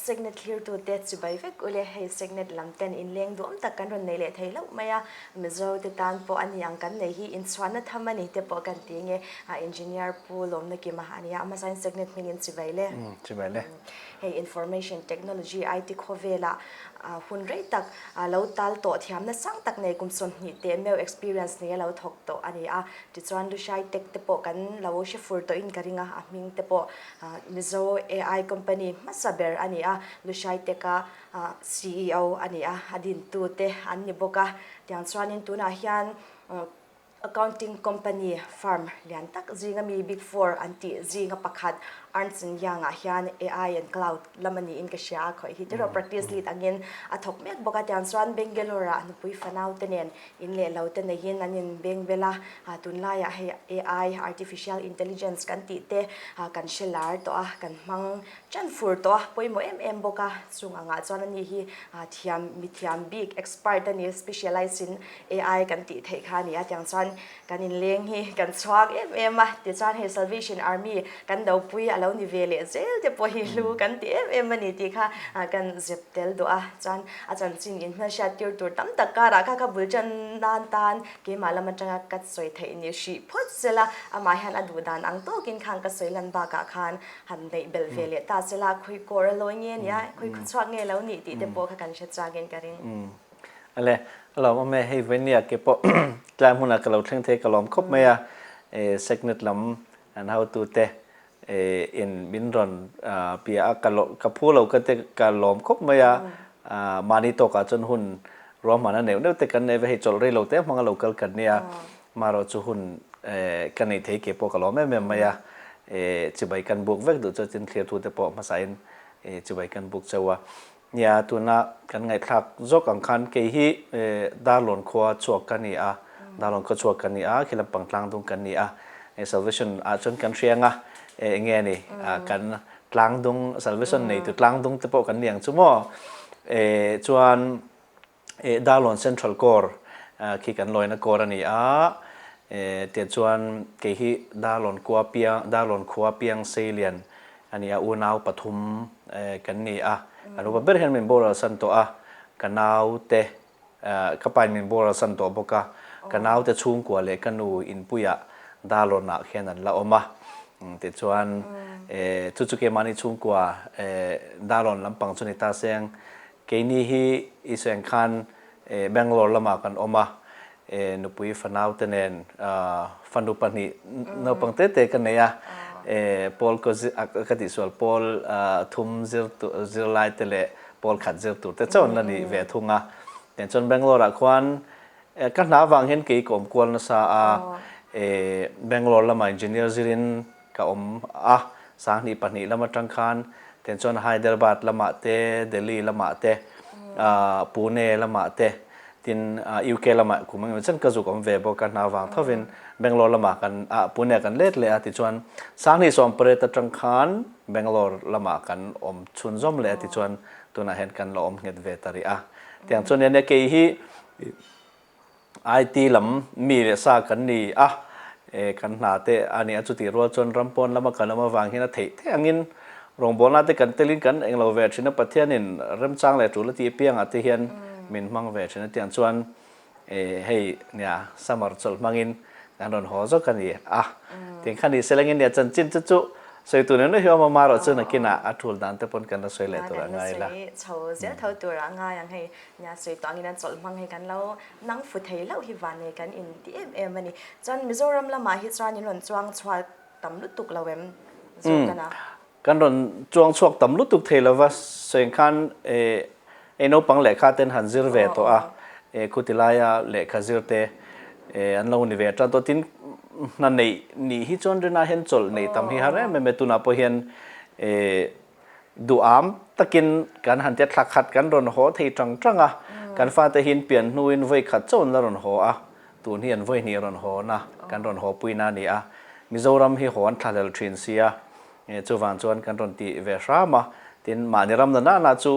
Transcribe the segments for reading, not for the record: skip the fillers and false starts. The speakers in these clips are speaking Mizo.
Signet thlirtute chibai vek ule, hei Signet lam ten inleng duhawm tak kan rawn nei leh thei hlauh mai a, Mizo te tan pawh a ni ang kan nei hi inchhuanna tham a ni te pawh kan ti nge Engineer Pu Lawmna Kima a nia, amah chuan Signet hmingin chibai le. Chibai le. Hei Information Technology, IT, khawvela hun rei tak lo tal tawh thiamna sang tak nei kum 20 teh meuh experience nei a lo thawk tawh a ni a, tichuan Lushai Tech te pawh kan lo hre fur tawhin ka ring a, a hming te pawh Mizo AI company hmasa ber a ni a, Lushai Tech a ceo a ni a, a dintu te an ni bawk a, tiang chuanin tunah hian Accounting company firm lian tak zinga mi Big Four an tih zinga pakhat Ernst and Young ah hian AI and Cloud lam a niin ka hria a, khawih hi tiraw practice lead angin a thawk mek bawk a, tiang chuan Bangalore ah nupui fanau te nen in leh lo te neiin an in beng bel a, tunlaiah hei AI, Artificial Intelligence kan tih te kan hre lar tawh a, kan hmang Chan fur tawh a pawimawh em em bawk a, chung angah chuan ani hi thiam mi thiam bik expert a ni, specialise in AI kan tih theih kha a ni a, tiang chuan kan inleng hi kan chhuak em em a, tichuan hei Salvation Army kan dopui a lo ni ve leh zel te pawh hi hlu kan ti em em a ni tih kha kan zep tel duh a, chuan a chanchin inhmelhriat tir tur tam tak karah kha kha bul tan nan tan Keimah lam atanga ka sawi theih ni hrih phawt sela, amah hian a duh dan ang tawkin khan ka sawi lan bakah khan han neih belh ve leh ta sela, khawi kawr a lawi nge nia, khawi khawchhuak nge lo nih tih te pawh kha kan hre chuangin ka ring. Ale, a lawm awm e, hei vawinia ke pawh tlai hmunah ka lo thleng thei ka lawm khawp mai a, Secnet lam an hotute in min rawn bia a, ka phu lo ka te ka lawm khawp mai a, mahni tawkah chuan hun ruahman a neuh neuh te kan nei ve, hei chawlh rei lo te hmanga lo kal kan nia, marawh chu hun ka nei thei ke pawh ka lawm em em mai a, chibai kan buk vek duh chuan tin thlir thu te pawh hmasain chibai kan buk chauh a, nia tuna kan ngaihthlak zawk ang khan kei hi Darlawn khua chhuak ka ni a, Darlawn khua chhuak ka ni a, khi lampang tlang dung kan ni a, Salvation ah chuan kan hria ang a, enge ni kan tlang dung Salvation neitu tlang dung te pawh kan ni ang chu maw, chuan Darlawn Central Corps khi kan lawina corps a ni a, tichuan kei hi Darlawn khua piang Darlawn khua piang Seilian a ni a, unau pathum kan ni a, kan upa ber hian min boral san tawh a, ka naute ka pain min boral san tawh bawk a, ka naute chhungkua leh ka nu inpuiah Darlawnah khian an la awm a, tichuan chu chu keimahni chhungkua Darlawn lampang chu ni ta seng Keini hi i sawi khan Bangalore lamah kan awm a, nupui fanau te nen fanu pahnih naupang te te ka nei a, pawl ka tihsual pawl thum zir zirlai te leh pawl khat zir tur te chauh an la ni ve thung a. Tiang chuan Bangalore ah khuan ka hna avang hian kei ka awm kual nasa a, Bangalore lamah engineer zirin Ka awm a, 2002 lam atang khan ten chuan Hyderabad lamah te, Delhi lamah te, Pune lamah te, tin UK lamah kum engemaw chen ka zuk awm ve bawk a, hna vang thovin Bangalore lamah kan, Pune ah kan let leh a, tichuan 2018 atang khan Bangalore lamah kan awm chhunzawm leh a, tichuan tunah hian kan la awm nghet ve ta rih a. Tiang chuan nia kei hi IT lam mi leh sa kan ni a, kan hna te a ni a, chutih rual chuan ram pawn lama kan awm avang hian a theih theih angin rawngbawlna te kan telin kan englo ve thin a, Pathianin remchang leh tul a tih apiangah te hian min hmang ve thin a, tiang chuan hei nia summer chawlh hmangin kan rawn haw zawk a ni a, tiang kha ni selangin nia chanchin chu chu sawi tur nen hi awm a, marawh chu nakinah a tul dan te pawn kan la sawi leh tur a ngai la. Kan la sawi chho zel tho tur a ngai ang hei. Nia sawi tawh angin an chawlh hmang hei kan lo nang fu thei hlauh hi van nei kan in ti em em a ni. Chuan Mizoram lamah hi chuan in rawn chuang chhuak tam lutuk lo em zawk a na? Kan rawn chuang chhuak tam lutuk thei lova sawi khan eh naupang lehkha ten han zir ve tawh a, eh khuti laia lehkha zir te eh an lo ni ve tan tawh. Tin hna neih nih hi chuan rinah hian chawlh neih tam hi har em em e tunah pawh hian eh Duham takin kan han tia thla khat kan rawn haw thei tang tang a, kan fate hian pian hnuin vawi khat chauh an la rawn haw a, tun hi an vawi hnih rawn haw na, kan rawn haw pui na a ni a, Mizoram hi haw an thlahlel thin sia, chuvang chuan kan rawn ti ve hram a, tin mahni ram na nana chu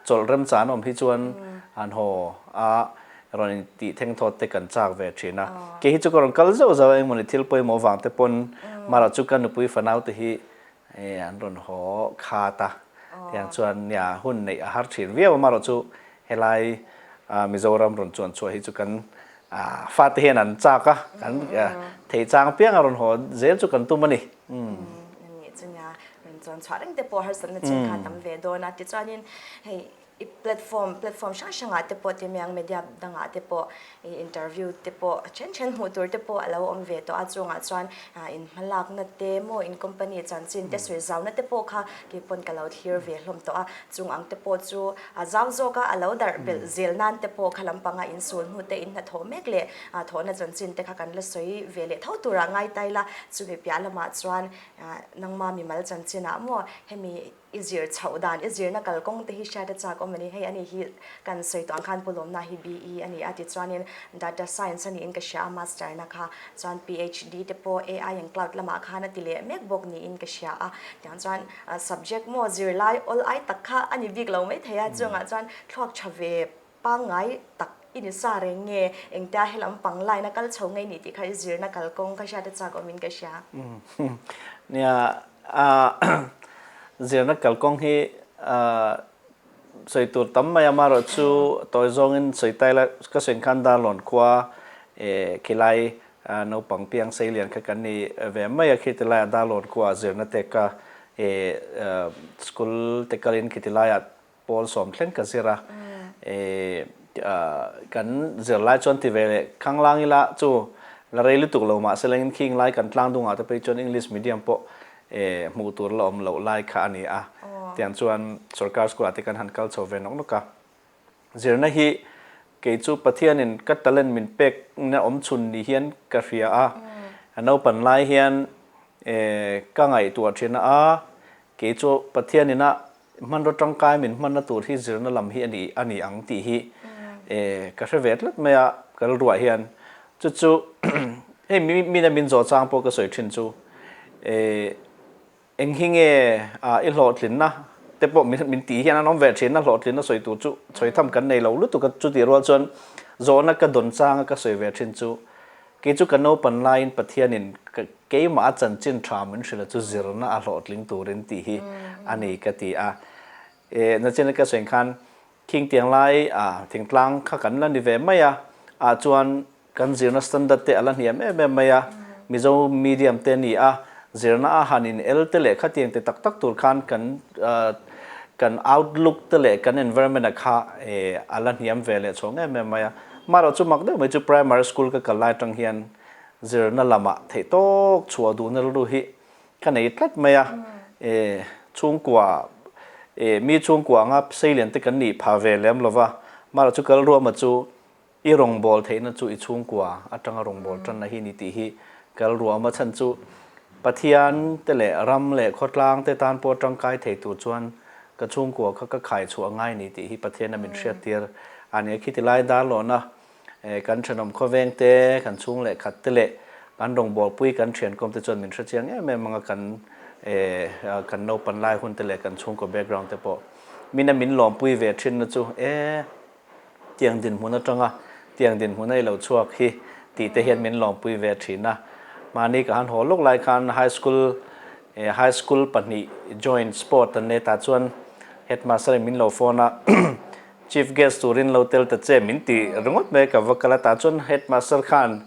chawlh remchan awm hi chuan an haw a, rawn in tih theng thawt te kan chak ve thin a, kei hi chu ka rawn kal zauh zauh a, engmawni thil pawimawh vang te pawn, marawh chu ka nupui fanau te hi Hei an rawn haw khat a, Tiang chuan nia hun neih a har thin viau a, amaherawhchu helai Mizoram rawn chuan chhuah hi chu kan fate hian an chak a, kan theih chang piang a rawn haw zel chu kan tum a ni. Anih chu nia, rawn chuan chhuah reng te pawh harsatna chin kha tam ve dawn a, tichuanin hei I platform platform hrang hrangah te pawh timiang media dangah te pawh i interview te pawh then then hmuh tur te pawh a lo awm ve tawh a, chungah chuan in hmalakna te maw in company chanchin te sawi zauna te pawh kha kei pawn ka lo thlir ve hlawm tawh a, chung ang te pawh chu a zau zawk a, a lo darh belh zel nan te pawh kha lampanga in sul hnu te in hnathawh mek leh thawhna chanchin te kha kan la sawi ve leh tho turah ngai tai la, chumi piah lamah chuan nangma mimal chanchinah maw hemi I zir chhoh dan, i zirna kalkawng te hi hriat a chak awm a ni. Hei ani hi kan sawi tawh ang khan Pu Lawmna hi BE a ni a, tichuanin Data Science a niin ka hria a, Master na kha chuan PHD te pawh AI and Cloud lamah khan a ti leh mek bawk niin ka hria a. Tiang chuan subject maw zirlai awl ai tak kha a ni bik lo maithei a, chungah chuan thluak tha ve pangngai tak i ni sa reng nge, engtia he lam pang line a kal chho ngei ni tih kha i zirna kalkawng kha hriat a chak awmin ka hria. Nia, zirna kalkawng hi sawi tur tam mai a, amaherawh chu tawi zawngin sawi tai la, ka sawi khan Darlawn khua khilai naupang piang seilian kha kan ni ve mai a, khiti laiah Darlawn khua zirna te ka school te kalin khiti laiah Pawl sawm thleng ka zir a, kan zirlai chuan ti ve leh khanglang ila chu la rei lutuk lo mah se lengin khing lai kan tlang dungah te phei chuan English medium pawh hmuh tur la awm loh lai kha a ni a, tiang chuan sorkar school ah te kan han kal chho ve nawk nawk a. Zirna hi kei chu Pathianin ka talent min pekna awm chhun ni hian ka hria a, a naupan lai hian ka ngaihtuah thin a, kei chu Pathianin a Hmanraw tangkai min hmanna tur hi zirna lam hi a ni a ni ang tih hi ka hre ve tlat mai a, ka rilruah hian. Chu chu hei mina min zawh chang pawh ka sawi thin chu eng hi nge i hlawhtlinna te pawh min tih hian an awm ve thin a, hlawhtlinna sawi tur chu sawi tham kan nei lo lutuk a, chutih rual chuan zawhna ka dawn changa ka sawi ve thin chu Kei chu ka naupan laiin Pathianin keimah a chanchin tha min hrilh a chu zirna a hlawhtling turin tih hi a ni ka ti a. E, nachin ka sawi khan khing tiang lai a thingtlang kha kan la ni ve mai a, ah chuan kan zirna standard te a la hniam em em mai a, Mizo medium te a ni a, zirna a han in el te leh khatiang te tak tak tur khan kan kan outlook te leh kan environment a kha a la hniam ve leh chhawng em em mai a. Marawh chu mak deuh mai chu primary school ka kal lai atang hian zirna lamah theih tawk chhuah duhna rilru hi ka nei tlat mai a, chhungkua mi chhungkua anga seilian te kan nih pha ve lem lova, marawh chu kal ruama chu I rawngbâwl theihna chu i chhungkua aṭanga rawngbâwl ṭanna hi ni tih hi kal ruam a chhan chu Pathian te leh ram leh khawtlâng te tân pawh ṭangkai thei tur chuan ka chhungkua kha ka khai chhuah ngai ni tih hi Pathian a min hriattir a ni a. Khiti lai darlawna kan ṭhenawm khawveng te, kan chhung leh khat te leh kan rawngbâwlpui kan ṭhiankawm te chuan min hre chiang em em ang a, kan kan naupan lai hun te leh kan chhungkaw background te pawh min a min lawmpui ve ṭhinna chu e. Tiang dinhmun atanga tiang dinhmun a i lo chhuak hi tih te hian min lawmpui ve thin a. Mahni ka han haw lawk lai khan high school high school pahnih joint sport an nei ta chuan headmaster in min lo phone a chief guest turin lo tel ta che min ti ringawt mai ka va kal a tah chuan headmaster khan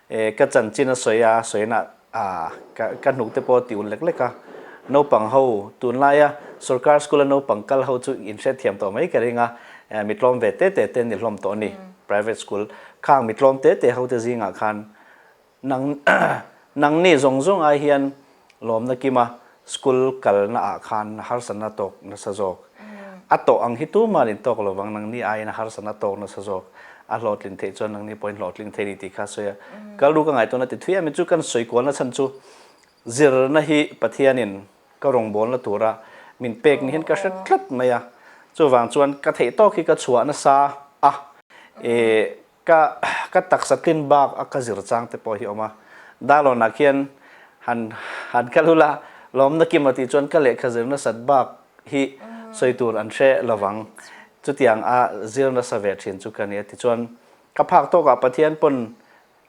ka chanchin a sawi a sawi na A, ka ka hnuk te pawh a ti ul lek lek a. Naupang ho, tunlaia sorkar school a naupang kal ho chu in hriatthiam tawh mai ka ring a, mi tlawm ve te te te ni hlawm tawh a ni. Private school khang mi tlawm te te ho te zingah khan nang nangni zawng zawng ai hian lawmna kima school kalna ah khan harsatna tawk nasa zawk. A tawh ang hi tuman in tawk lovang nangni aiin a harsatna tawk nasa zawk. A hlawhtlin theih chuan nangni pawhin hlawhtling thei ni tih kha a sawi a. Kal ru ka ngaihtuah na ti thui a mi chu kan sawi kualna chhan chu zirna hi Pathianin ka rawngbawlna tura min pek ni hian ka hre tlat mai a. Chuvang chuan ka theih tawk hi ka chhuah nasa a. Ka ka taksa tlin bak a ka zir chang te pawh hi awm a, Darlawnah khian han han kal ula lawmna kim a tih chuan ka lehkha zir nasat bak hi sawi tur an hre lovang. Chutiang a zir nasa ve thin chu ka ni a tichuan ka phak tawkah Pathian pawn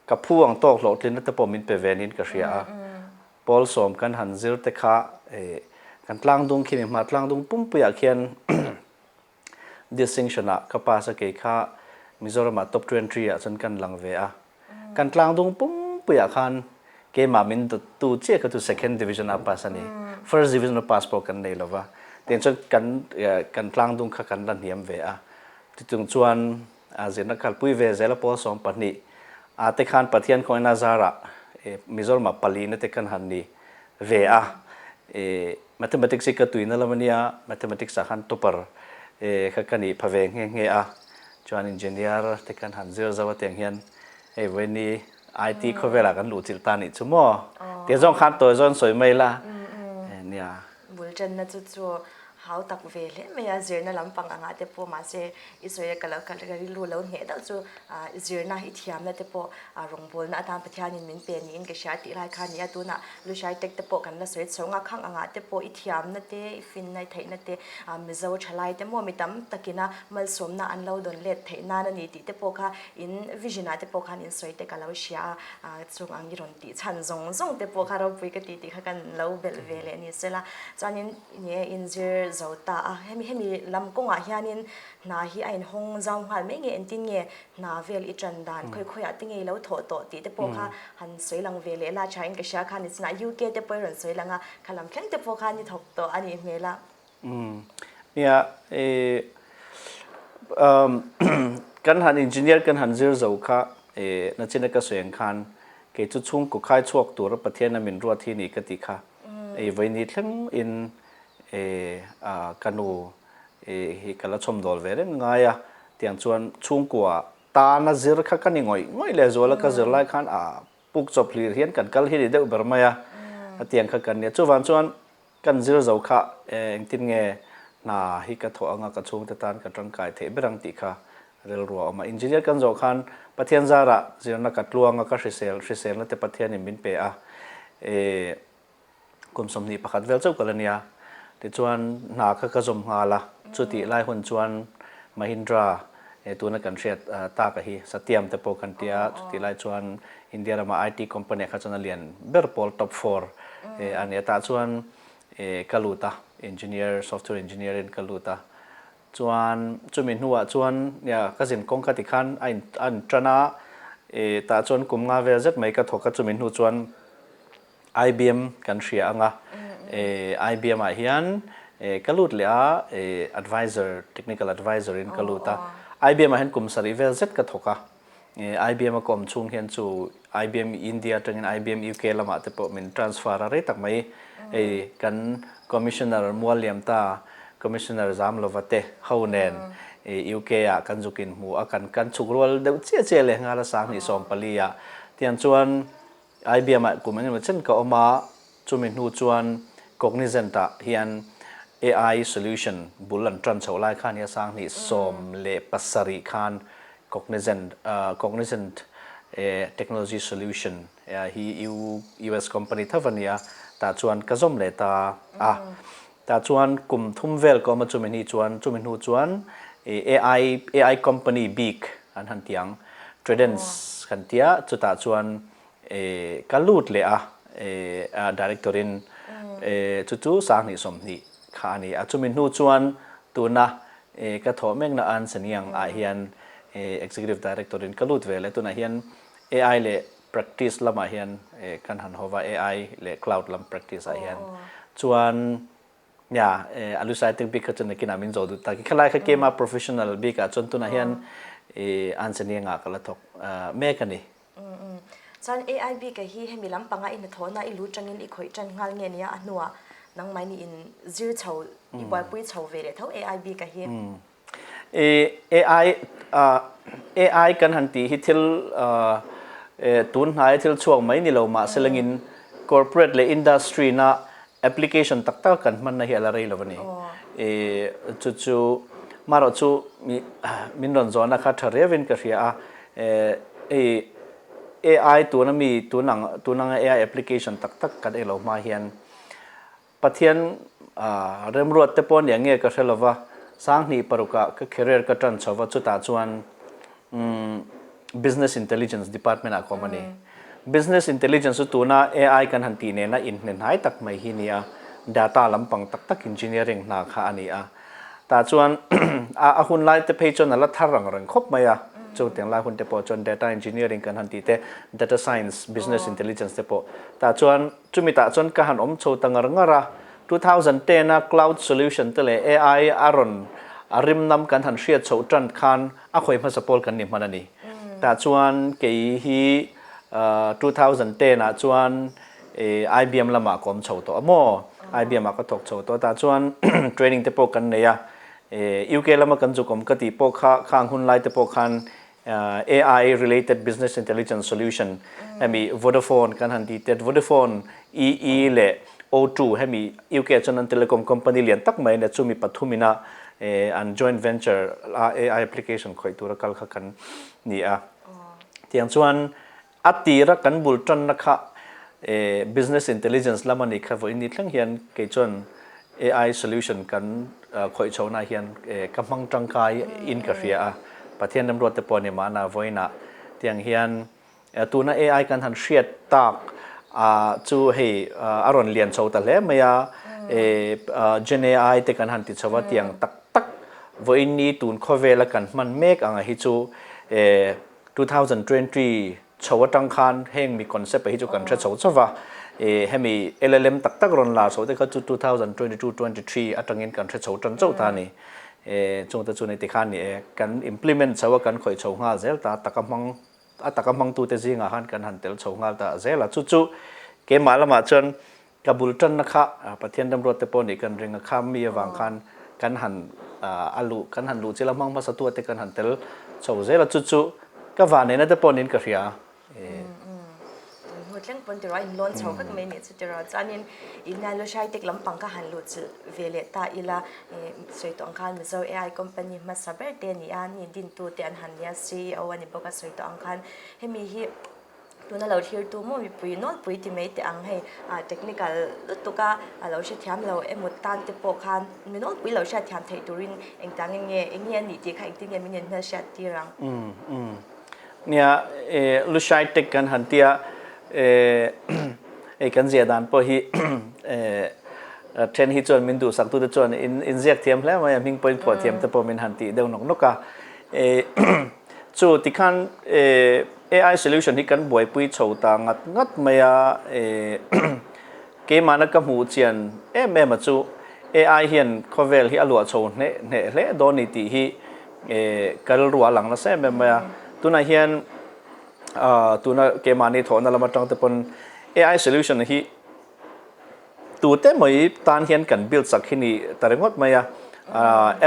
ka phu ang tawk hlawhtlinna te pawh min pe ve niin ka hria a. Pawl sawm kan han zir te kha Kan tlangdung khi mi hma tlangdung pumpuiah khian distinction ah ka pass a kei kha Mizoram ah top 20 ah cun kan lang ve a. Kan tlangdung pumpui ah khan keimah min dawttu chiah kha cu second division ah pass ani. First division ah pass pawh kan nei lova. Tiang cun kan kan tlangdung kha kan la hniam ve a. Tutung chuan zirna kalpui ve zel a pawl 12 a te khan Pathian khawngaihna zarah Mizoram ah pali na te kan han ni ve a. Mathematics hi ka tuina lam ania, Mathematics ah khan topper kha ka nih pha ve nghe nghe a, chuan engineer te khan han zir zauh a tiang hian hei vawiini IT khawvel ah kan luh chilh ta nih chu maw tia zawng khan tawi zawn sawi mai la nia. Bul tanna chu chu hau tak ve hle mai a, zirna lampang angah te pawh mahse i sawi a ka lo ka rilru lo hneh deuh chu zirna i thiamna te pawh Rawngbawlna atan Pathianin min pe niin ka hria tih lai kha a ni a, tunah Lushai Tech te pawh kan la sawi chho nghak khang angah te pawh i thiamna te, i finna, i theihna te Mizo thalai te maw mi tam takina malsawmna an lo dawn let theih nan a ni tih te pawh kha in vision ah te pawh khan in sawi te ka lo hria a, chung ang i rawn tih chhan zawng zawng te pawh kha ropui ka ti tih kha kan lo belh ve leh ni sela. Chuanin nge inzir zo ta a, hemi hemi lam kawngah hianin hna hi a inhawng zau nghal mai nge engtin nge hna vel i ṭan dan khawi khawiah te ngei lo thawh tawh tih te pawh kha han sawi lang ve leh la tha in ka hria kha ni chinah UK te pawh i rawn sawi lang a, kha lam thleng te pawh khan i thawk tawh a nih hmel a. Umm nia i umm kan han engineer kan han zir zo kha i nachina ka sawi ang khan kei chu chhungkaw khai chhuak tura Pathian a min ruat hi ni ka ti kha i vawiini thleng in i a ka nu hi ka la chhawmdawl ve reng ngai a, tiang chuan chhungkua tana zir kha ka ni ngawih ngawih leh zual a, ka zir lai khan a puk chawp hlir hian kan kal hi ni deuh ber mai a, a tiang kha kan nia. Chuvang chuan kan zir zo kha engtin nge hna hi ka thawh anga ka chhungte tan ka tangkai theih ber ang tih kha rilru a awm a. Engineer kan zawh khan Pathian zarah zirna ka tluang a, ka hrisel hriselna te Pathianin min pe a, Kum 21 vel chauh ka la nia. Tichuan hna kha ka zawm nghal a, chutih lai hun chuan Mahindra eh tuna kan hriat tak a hi Satyam te pawh kan tia, chutih lai chuan India rama IT company ah kha chuan a lian ber pawl top four eh a ni a, tah chuan eh ka lut a, engineer software engineer in ka lut a. Chuan chumi hnuah chuan nia ka zin kawng ka ti khan a in a in tan a, eh tah chuan kum nga vel zet mai ka thawk a, chumi hnu chuan IBM kan hria ang a, IBM ah hian ka lut leh a, advisor, technical advisor in ka lut a. IBM ah hian kum sarih vel zet ka thawk a, IBM a ka awm chhung hian chu IBM India atangin IBM UK lamah te pawh min transfer a rei tak mai. Hei kan Commissioner Mualliamta, Commissioner Zamlova te ho nen UK ah kan zuk inhmu a, kan kan chhuk rual deuh chiah chiah leh nghal a 2014 ah. Tiang chuan IBM ah kum engemaw chen ka awm a, chumi hnu chuan Cognizant ah hian AI solution bul an tan chhoh lai khan hi a 2017 khan Cognizant Cognizant Technology Solution hi US company tho a ni a, tah chuan ka zawm leh ta a. Tah chuan kum thum vel ka awm a, chumi hni chuan chumi hnu chuan AI AI company bik an han ti ang, Tredence kan tia, chutah chuan ka lut leh a, director in chu chu 2020 kha a ni a. Chumi hnu chuan tuna ka thawh mekna Ernst and Young ah hian executive director in ka lut ve leh, tunah hian AI leh practice lamah hian kan han hova AI leh cloud lam practice ah hian chuan nia a lusai tek bik kha chuan nakinah min zawh duh tak khelai kha keima professional bik ah chuan tunah hian Anjani-a ka la thawk mek a ni. Chuan AI bik ah hi hemi lampanga i hnathawhna i lu tangin i khawih tan nghal nge nia a hnuah nangmah ni in zir chho i buaipui chho ve leh tho AI bik ah hi. AI AI kan han tih hi thil tun hnaia thil chhuak mai ni lo mahse langin corporate leh industry na application tak tak kan hmanna hi a la rei lo a ni. Chu chu marawh chu min rawn zawhna kha tha riauin ka hria a. AI tuna mi tun ang tun anga AI application tak tak kan ei lo hma hian Pathian remruat te pawh nia nge ka hre lova, 2006 ah ka career ka tan chho va, chutah chuan Business Intelligence Department ah ka awm a ni. Business Intelligence chu tuna AI kan han tih nena inhne hnai tak mai hi nia. data lampang tak tak engineering hna kha a ni a. Tah chuan a hun lai te phei chuan a la thar ang reng khawp mai a, chutiang lai hun te pawh chuan data engineering kan han tih te, data science, business intelligence te pawh. Tah chuan chumi tah chuan ka han awm chho ta ngar ngar a, 2010 a cloud solution te leh AI a rawn a rim nam kan han hriat chhoh tan khan a khawi hmasa pawl kan ni hman a ni. Tah chuan kei hi 2010 ah chuan IBM lamah ka awm chho tawh a maw? IBM ah ka thawk chho tawh a, tah chuan training te pawh kan nei a, UK lama kan zuk awm ka tih pawh kha khang hun lai te pawh khan AI related business intelligence solution hemi Vodafone kan han tih te Vodafone, EE leh O2 hemi UK ah chuan an telecom company lian tak mai a nia chumi pathum ina an joint venture a AI application khawih tura kal kha kan ni a. Tiang chuan A tira kan bul tanna kha business intelligence lam a nih kha vawiin ni thleng hian kei chuan AI solution kan khawih chhohna hian ka hmang tangkai in ka hria a, Pathian remruat te pawh a ni mahna vawiinah tiang hian tuna AI kan han hriat tak chu hei a rawn lian chho ta hle mai a, Gen AI te kan han ti chho a tiang tak tak vawiin ni tun khawvela kan hman mek anga hi chu 2020 chho atang khan heng mi concept hi chu kan hre chho chauh va, hemi LLM tak tak rawn la chho te kha chu 2022, 23 atangin kan hre chho tan chauh ta a ni. Chungte chu ni tikhan ni e, kan implement chho a, kan khawih chho nghal zel ta, taka hmang, a taka hmangtute zingah khan kan han tel chho nghal ta zel a. Chu chu keimah lamah chuan Ka bul tanna kha Pathian remruat te pawh nih kan ring a, kha mi avang khan kan han a luh, kan han luh chila hmang hmasa tu te kan han tel chho zel a, chu chu ka vanneihna te pawh niin ka hria. Tun hnu thleng pawn tiraw a in lawn chho vek mai nih chu tiraw chuanin in a Lushai Tech lampang ka han luh chilh ve leh ta ila sawi tawh ang khan Mizo AI company hmasa ber te a ni a, ni dintu te an han nia CEO a ni bawk a sawi tawh ang khan hemi hi Tuna lo thlirtu maw mipui nawlpui ti mai teh ang hei technical lutuk a a lo hrethiam lo emaw tan te pawh khan mi nawlpui lo hriatthiam theih turin engtangin nge eng nge a nih tih kha engtin nge min inhmel hriat tir ang. Umm umm nia Lushai Tech kan han tia hei kan ziah dan pawh hi then hi chuan min duhsak tute chuan in inziak thiam hle mai a hming pawhin phuah thiam te pawh min han tih deuh nawk nawk a chu tikhan AI solution hi kan buaipui chho ta ngat ngat mai a, keimahna ka hmuh chian em em a chu AI hian khawvel hi a luah chho hneh hneh hle dawn ni tih hi ka rilru a lang nasa em em mai a. Tunah hian tuna keimahni thawhna lam atang te pawn AI solution hi Tute mai tan hian kan build sak hi ni ta ringawt mai a,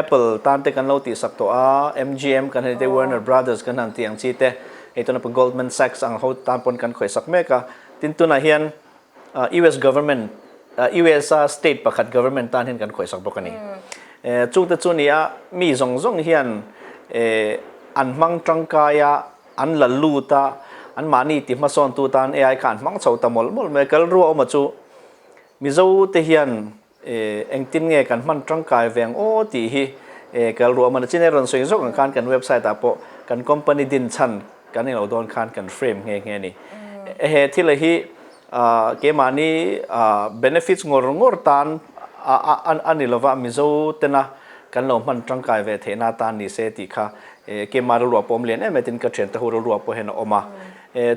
Apple tan te kan lo tih sak tawh a, MGM kan han ti te, Warner Brothers kan han tih ang chi te, hei tuna pawh Goldman Sachs ang ho tan pawn kan khawih sak mek a. Tin tunah hian US government, USA state pakhat government tan hian kan khawih sak bawk a ni. Chungte chu ni a, mi zawng zawng hian an hmang tangkai a, An la lut a, an mahni ti hmasawntu tan AI kha an hmang chho ta mawlh mawlh mai a. Kal ruah awma chu Mizo te hian engtin nge kan hman tangkai ve ang aw tih hi kal ruah awma chin e rawn sawi zawk ang khan kan website ah pawh kan company din chhan kan eng lo dawn khan kan frame nghe nghe a ni. He thil hi keimahni benefits ngawr ngawr tan a ni lova Mizo tena kan lo hman tangkai ve theihna atan ni se tih kha keimah rilruah pawh awm lian em em tin ka thiante ho rilruah pawh hian a awm a.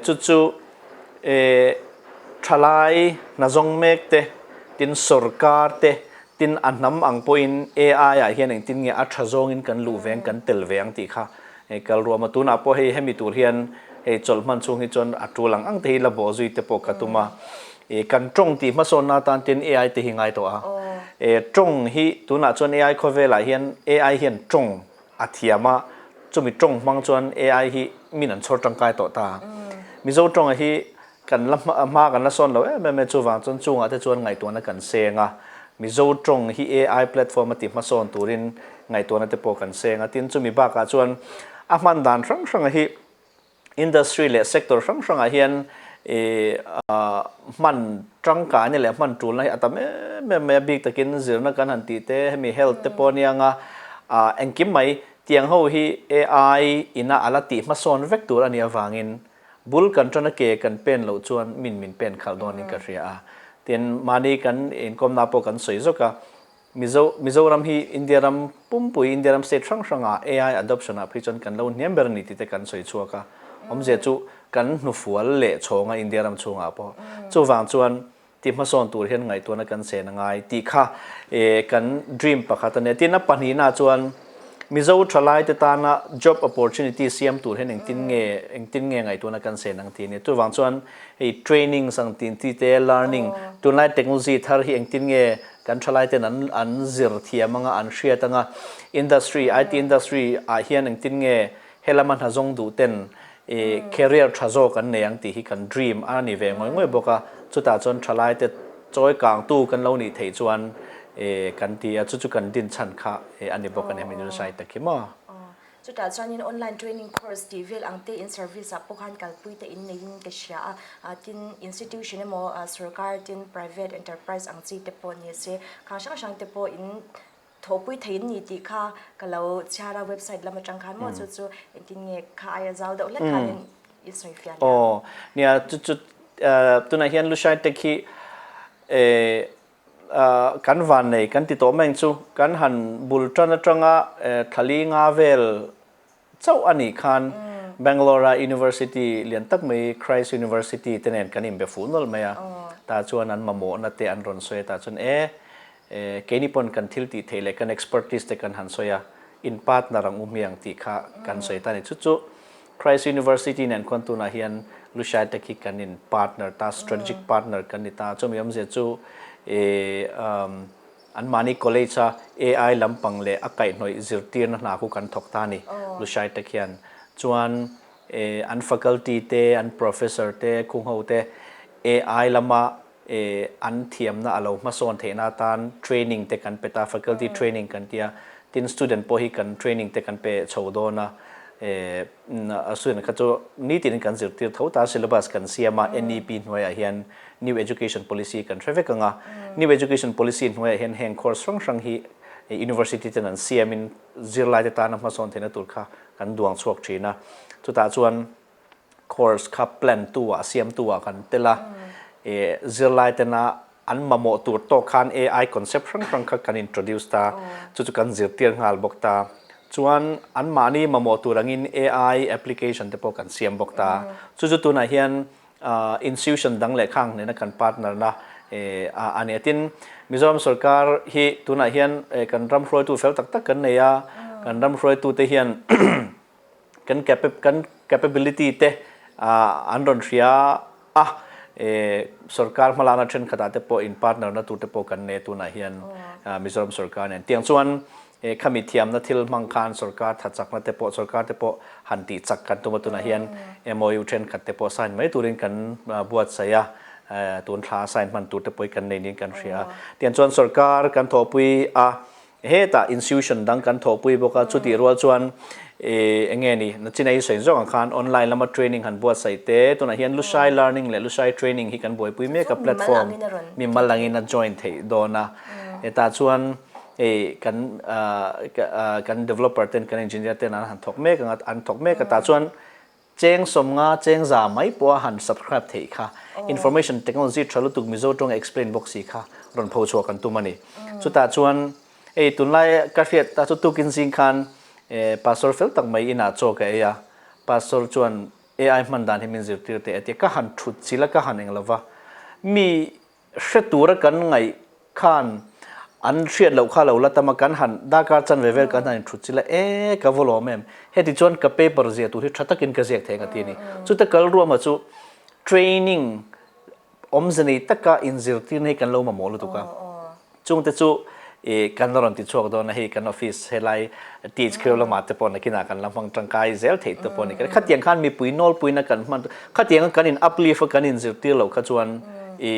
Chu chu thalai hnazawng mek te tin sorkar te tin a hnam ang pawhin AI ah hian engtin nge a tha zawngin kan luh ve ang kan tel ve ang tih kha kal ruam a. Tunah pawh hei hemi tur hian hei chawlh hman chhung hi chuan a tul ang ang te hi la bawh zui te pawh ka tum a. Kan tawng tih hmasawnna atan tin AI te hi ngai tawh a. Tawng hi tunah chuan AI khawvelah hian AI hian tawng a thiam a, chumi tawng hmang chuan AI hi min an chhawr tangkai tawh ta. Mizo tawnga hi kan la hma kan la sawn lo em em e, chuvang chuan chungah te chuan ngaihtuahna kan seng a. Mizo tawng hi AI platform a ti hmasawn turin ngaihtuahna te pawh kan seng a. Tin, chumi bakah chuan a hman dan hrang hranga hi Industry leh sector hrang hrangah hian hman tangkaina leh hman tulna hi a tam em em mai a, bik takin zirna kan han tih te, hemi health te pawh ania anga engkim mai tiang ho hi AI ina a la tih hmasawn vek tur a nih avangin bul kan tana ke kan pen loh chuan min min pen khalh dawnin ka hria a. Tin, mahni kan inkawmna pawh kan sawi zawk a, Mizo, Mizoram hi India ram pumpui, India ram state hrang hrangah AI adoption ah phei chuan kan lo hniam ber a ni tih te kan sawi chhuak a. Awmzia chu kan hnufual leh chhawng a India ram chhungah pawh. Chuvang chuan ti hmasawn tur hian ngaihtuahna kan sen a ngai tih kha kan dream pakhat a nia. Tin, a pahnihna chuan Mizo thalaite tana job opportunity siam tur hian engtin nge engtin nge ngaihtuahna kan sen ang tih a nia. Chuvang chuan hei training sang tin ti te, learning, tunlai technology thar hi engtin nge kan thalaiten an an zir thiam anga an hriat anga industry, IT industry ah hian engtin nge helama hna zawng duh ten i career tha zawk an nei ang tih hi kan dream a ni ve ngawih ngawih bawk a, chutah chuan thalaite chawi kangtu kan lo nih theih chuan i kan ti a, chu chu kan din chhan kha a ni bawk a ni hemi nusai tak hi maw. Chutah chuanin online training course tih vel ang te in service ah pawh khan kalpui te in neiin ka hria a, tin institution emaw sorkar tin private enterprise ang chi te pawh ni se khang hrang hrang te pawh in Thawhpui thei in ni tih kha ka lo chhiar a website lam atang khan maw chu chu engtin nge kha aia zau deuh hlek khanin i sawi fiah nia. Aw nia chu chu tunah hian Lushai te khi kan van nei kan ti tawh mai ang chu kan han bul tan atanga thlali nga vel chauh a nih khan Bangalore a University lian tak mai Christ University te nen kan inbe fuh nawlh mai a, tah chuan an mamawhna te an rawn sawi a, tah chuan e keini pawn kan thil tih theih leh kan expertise te kan han sawi a, in partner ang u hmiang tih kha kan sawi ta a ni. Chu chu Christ University nen khuan tunah hian Lushai te khi kan in partner ta, strategic partner kan ni ta, chumi awmzia chu e Anmahni college a AI lampang leh a kaihhnawih zirtirna hna khu kan thawk ta a ni, Lushai te khian. Chuan an faculty te, an professor te, khungho te AI lama an thiamna a lo hmasawn theihna atan training te kan pe ta, faculty training kan ti a. Tin, student pawh hi kan training te kan pe chho dawn a, student kha chu nitin kan zirtir tho ta, syllabus kan siam a, NEP hnuaiah hian New Education Policy kan hre vek ang a, New Education Policy hnuaiah hian heng course hrang hrang hi University ten an siamin zirlaite tana hmasawn theihna tur kha kan duang chhuak thin a, chutah chuan course kha plan tu ah siamtu ah kan tel a, zirlai tena an mamawh tur tawk khan AI concept hrang hrang kha kan introduce ta, chu chu kan zirtir nghal bawk ta, chuan anmahni mamawh tur angin AI application te pawh kan siam bawk ta, chu chu tunah hian Institution dang leh khang nena kan partner na a ni a. Tin, Mizoram sorkar hi tunah hian kan ram hruaitu fel tak tak kan nei a, kan ram hruaitute hian kan kan capability te an rawn hria a, sorkar hmalakna thenkhatah te pawh in partner na tur te pawh kan nei a tunah hian Mizoram sorkar nen. Tiang chuan He khami thiamna thil hmang khan sorkar tha chakna te pawh sorkar te pawh han tih chak kan tum a, tunah hian MOU thenkhat te pawh sign mai turin kan buatsaih a, tun thla sign hman tur te pawh hi kan nei niin kan hria a. Tiang chuan sorkar kan thawhpui a, hetah institution dang kan thawhpui bawk a, chutih rual chuan eng nge ni, nachina i sawi zawk ang khan online lama training han buatsaih te, tunah hian Lushai Learning leh Lushai Training hi kan buaipui mek a, platform mimal angin a join theih dawn a, hetah chuan Hei kan kan developer ten kan engineer ten an han thawk mek ang a, an thawk mek a tah chuan cheng sawmnga cheng za mai pawh a han subscribe theih kha information technology tha lutuk Mizo tawng explain bawk si kha rawn pho chhuah kan tum a ni. Chutah chuan hei tunlai ka hriat ta chu tukin zing khan pastor fel tak mai inah chaw ka ei a, pastor chuan AI hman dan hi min zirtir teh a ti a, ka han thut chilh a ka han eng lova mi Hre tura kan ngaih khan an hriat loh kha lo la tam a, kan han darkar chanve vel kan han inthut chila e ka vaw lawm em, heti chuan ka paper ziah tur hi tha takin ka ziak thei ang a ti a ni. Chute kal ruama chu training awmze nei taka inzirtirna hi kan lo mamawh lutuk a, chungte chu i kan la rawn ti chhuak dawn a, hei kan office helai THQ lamah te pawh nakinah kan la hmang tangkai zel theih te pawh a ni. Khatiang khan mipui nawlpuina kan hman khatianga kan in uplift a kan inzirtir loh kha chuan i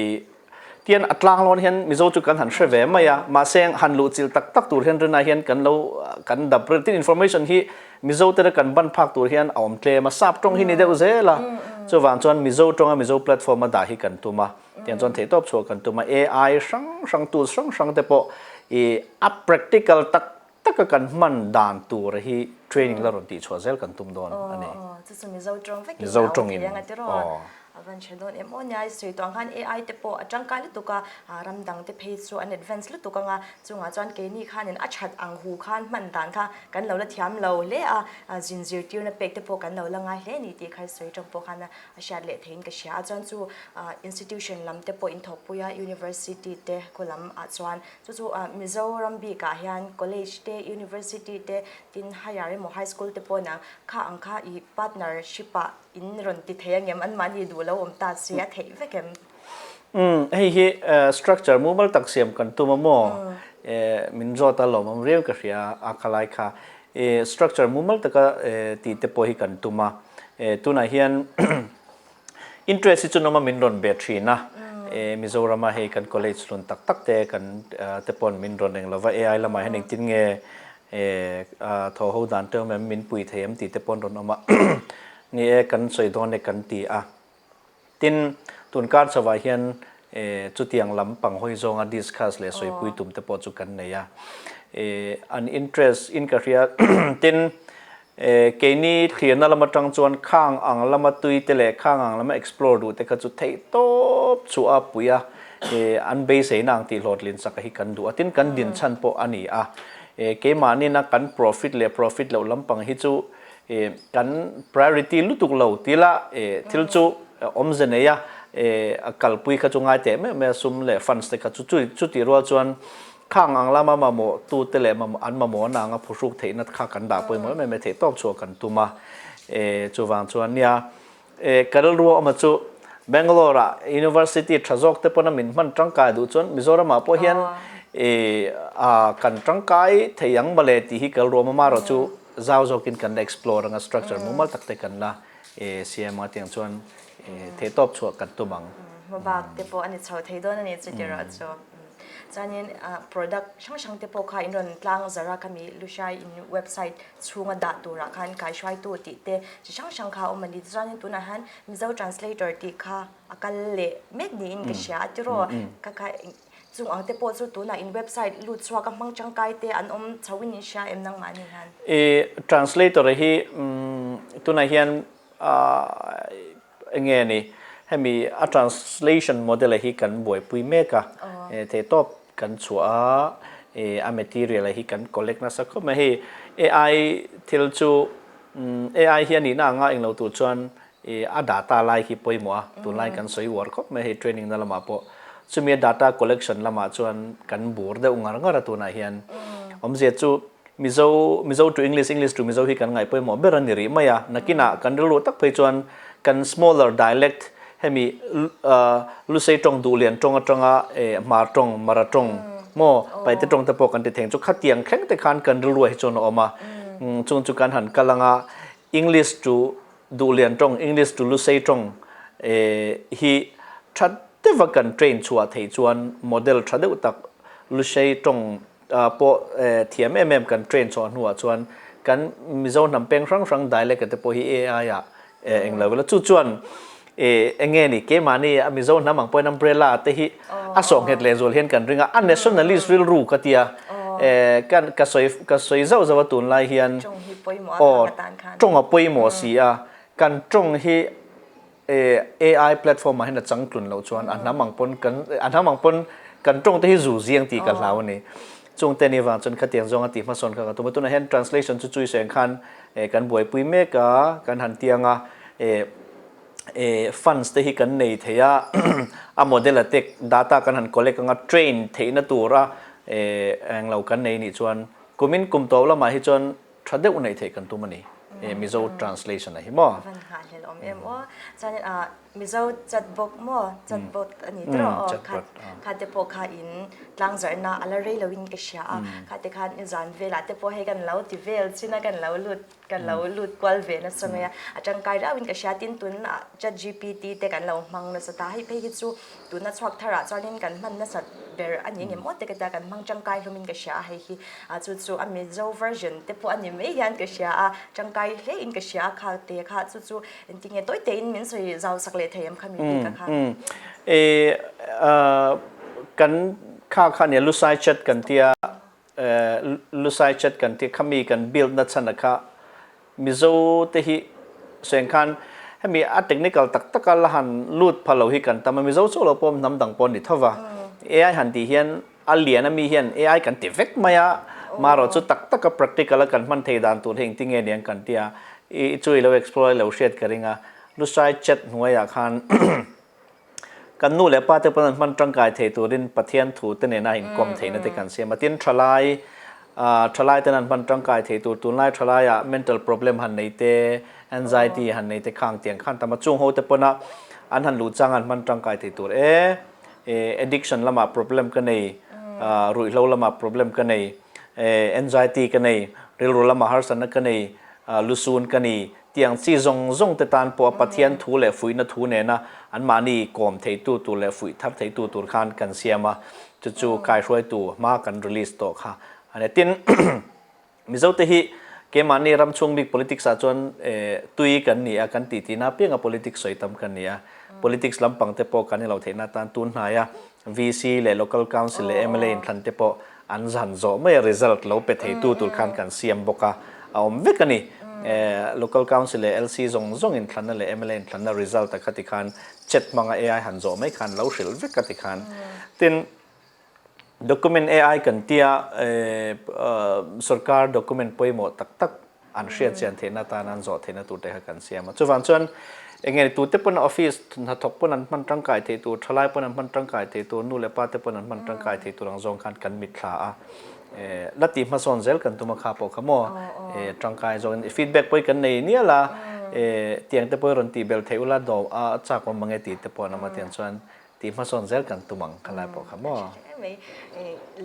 tian a tlang lawn hian Mizo chu kan han hre ve mai a, mahse han luhchilh tak tak tur hian rinai hian kan lo kan dap reng. Tin information hi Mizo tena kan ban phak tur hian a awm tlem a, sap tawng hi ni deuh zel a, chuvang chuan Mizo tawnga Mizo platform a dah hi kan tum a. Tiang chuan theihtawp chhuah kan tum a, AI hrang hrang tools hrang hrang te pawh i a practical tak taka kan hman dan tur hi training la rawn tih chhuah zel kan tum dawn a ni. Aw, chu chu Mizo tawng vekin Mizo a awm tawngin, thei ang a tiraw? aw. A van hre dawn em aw nia, i sawi tawh ang khan AI te pawh a tangkai lutuk a, ram dang te phei chu an advance lutuk ang a, chungah chuan keini khanin a that ang hu khan hman dan kha kan lo la thiam lo hle a, zin zirtirna pek te pawh kan lo la ngai hle a ni tih kha i sawi tang pawh khan a hriat leh theiin ka hria a, chuan chu institution lam te pawh inthawkpui a, university te khaw lam ah chuan chu chu Mizoram bikah hian college te, university te, tin higher emaw high school te pawh nang kha ang kha i partnership ah In rawn ti thei angem? Anmahni duh lo awm ta si a theih vek em? Umm, hei hi structure mumal tak siam kan tum a maw? Min zawt a lawmawm riau ka hria a khalai kha. Structure mumal taka tih te pawh hi kan tum a. Tunah hian interest hi chu nawm a min rawn be thin a. Mizorama hei kan college hlun tak tak te kan te pawn min rawn eng lova AI lamah hian engtin nge E, a thaw ho dan teuh em min pui thei em tih te pawn rawn awm a. Ni e, kan sawi dawn e kan ti a. Tin, tun kar chhovah hian e, chutiang lam pang hawi zawnga discuss leh sawipui tum te pawh chu kan nei a. E, an interest in ka hria. Tin, e, keini thlirna lam atang chuan khang ang lama tui te leh khang ang lama explore duh te kha chu theih tawp chu a pui a. E, an beiseina ang tih hlawhtlin sak hi kan duh a. Tin, kan din chhan pawh a ni a. E, keimahnin a kan profit leh profit loh lampang hi chu e, kan priority lutuk lo ti la, e, thil chu awmze nei a, e, a kalpui kha chu ngai teh meuh mai a, sum leh funds te kha chu chu chutih rual chuan khang ang lama mamawh tu te leh mamawh an mamawh na anga phuhruk theihna kha kan dah pawimawh em em a, theih tawk chhuah kan tum a, e, chuvang chuan nia E, ka rilru a awm a chu Bangalore ah University tha zawk te pawn a min hman tangkai duh chuan Mizoram ah pawh hian e, a kan tangkai thei ang mawle tih hi ka rilru a awm a, amaherawh chu zau zawkin kan la explore ang a, structure mumal tak te kan la e siam ang a tiang chuan e theihtawp chhuah kan tum ang. Hmabak te pawh a ni chho thei dawn a ni chu tiraw chu. Chuanin product hrang hrang te pawh kha in rawn tlang zar a khami Lushai in website chhunga dah turah khan kaihruaitu tih te chi hrang hrang kha a awm a ni. Tichuanin tunah hian Mizo translator tih kha a kal leh mek niin ka hria a tiraw ka kha chung ang te pawh chu tunah in website lut chhuak a hmang tangkai te an awm chho in in hria em nangmah ni hian? I translator hi tunah hian Enge a ni? Hemi a translation model a hi kan buaipui mek a, theihtawp kan chhuah a, a material a hi kan collect nasa khawp mai. Hei AI thil chu AI hi a nihna anga englo tur chuan a data lai hi pawimawh a, tunlai kan sawi uar khawp mai hei training na lamah pawh. Chumi a data collection lamah chuan kan bur deuh ngar ngar a tunah hian. Awmzia chu Mizo, Mizo to English, English to Mizo hi kan ngaih pawimawh ber a ni rih mai a. Nakinah kan rilru tak phei chuan kan smaller dialect hemi Lusei tawng, Duhlian tawng atanga Hmar tawng, Mara tawng maw Paite tawng te pawh kan ti theng chu khatiang thleng te khan kan rilru ah hi chuan a awm a. Chung chu kan han kal anga English to Duhlian tawng, English to Lusei tawng hi tha deuha kan train chhuah theih chuan model tha deuh tak Lusei tawng pawh thiam em em kan train chhuah hnuah chuan kan Mizo hnam peng hrang hrang dialect te pawh hi AI ah eng lo ila chu chuan eng nge ni keimahni a Mizo hnam ang pawhin umbrella te hi a sawh nghet leh zual hian kan ring a, a nationalist rilru ka tia kan ka sawi ka sawi zauh zauh a tunlai hian aw tawng a pawimawh si a kan tawng hi AI platform ah hian a changtlun loh chuan a hnam ang pawn kan a hnam ang pawn kan tawng te hi zu ziang tih ka hlau a ni. Chung te ni vang chuan khatiang zawnga tih hmasawn kha ka tum a. Tunah hian translation chu chui seng khan kan buaipui mek a, kan han tiang a, funds te hi kan nei thei a, a model a tek data kan han collect anga train theihna tura englo kan nei nih chuan kumin kum tawp lamah hi chuan Tha deuh neih theih kan tum a ni e Mizo translation a hi maw? Van nghah hlel awm em aw. Chuanin ah Mizo chatbot maw? Chatbot a ni tawh aw. Kha kha te pawh kha in tlang zarhna a la rei lo in ka hria a. Kha te khan i zan velah te pawh hei kan lo ti vel chin a kan lo lut kan lo lut kual ve nasa mai a. A tangkai rauh in ka hria tin tunah chatgpt te kan lo hmang nasa ta. Hei phei hi chu Tuna chhuak tharah chuanin kan hman nasat ber a ni ngem aw te ka tia, kan hmang tangkai hlawmin ka hria a hei hi chu chu a Mizo version te pawh a ni mai hian ka hria a, tangkai hle in ka hria a kha te kha chu chu engtinge tawi tein min sawi zau sak leh thei em kha mi bik a kha. E kan kha kha nia Lusai chat kan tia Lusai chat kan tia khami kan build na chhan a kha Mizo te hi seng khan. Hemi a technical tak taka la han lut pha lo hi kan tam a, Mizo chauh lo pawh hnam dang pawh an ni tho va. AI han tih hian a lian a mi hian AI kan ti vek mai a, marawh chu tak taka practical a kan hman thei dan tur hi engtin nge niang kan ti a, i chu i lo explore a i lo hriat ka ring a. Lusai chat hnuaiah khan Kan nu leh pa te pawn an hman tangkai thei turin Pathian thu te nena inkawm theihna te kan siam a. Tin, thalai, thalai ten an hman tangkai thei tur tunlai thalaiah mental problem han nei te, anxiety han nei te khang tiang khan tam a. Chung ho te pawna an han luh chang an hman tangkai thei tur e, addiction lamah problem ka nei, ruihhlo lamah problem ka nei, anxiety ka nei, rilru lamah harsatna ka nei, lusun ka ni Tiang chi zawng zawng te tan pawh Pathian thu leh fuihna thu nena anmahni kawm theitu tur leh fuih thar theitu tur khan kan siam a, chu chu kaihruaitu hma kan release tawh kha a ni. Tin, Mizote hi keimahni ram chhung bik politics ah chuan tui kan ni a, kan titi na pianga politics sawi tam kan ni a, politics lampang te pawh kan ni lo theihna atan tun hnaia VC leh Local Council leh mla inthlan te pawh an zan zawh mai a, result lo pe theitu tur khan kan siam bawk a, a awm vek a ni. Local Council leh LC zawng zawng inthlanna leh mla inthlanna result a khati khan chat hmanga AI han zawh mai khan lo hrilh vek a ti khan. Tin, document AI kan tia sorkar document pawimawh tak tak an hriat chian theihna atan an zawh theihna tur te kha kan siam a. Chuvang chuan eng nge tute pawn office hnathawk pawn an hman tangkai thei tur, thalai pawn an hman tangkai thei tur, nu leh pa te pawn an hman tangkai thei tur ang zawng khan kan mitthla a. La tih hmasawn zel kan tum a kha pawh kha maw tangkai zawngin feedback pawh hi kan nei nial a, tiang te pawh hi rawn tih belh theih ula dawm a chak awm ang e tih te pawh an awm a tiang chuan Tih hmasawn zel kan tum ang kha lai pawh kha maw? Mai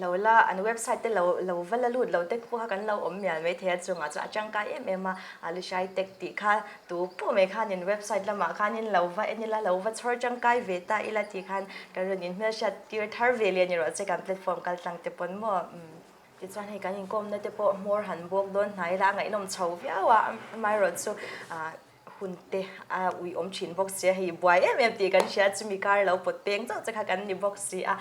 lo la an website te lo lo va la lut lo te pawh kha kan lo awm mial mai thei a chungah chuan a tangkai em em a Alishai Tech tih kha tu pawh mai khanin website lamah khanin lo va en ila lo va chhawr tangkai ve ta ila tih khan kan rawn inhmelhriat tir thar ve leh a ni rawh che kan platform kal tlang te pawn maw tichuan hei kan inkawmna te pawh hmawr han bawk dawn hnai ila a ngaihnawm chho viau a amaherawhchu chu Hun te a ui awm thin bawk si a, hei buai em em tih kan hria chumi kar lo pawt peng chauh che kha kan ni bawk si a,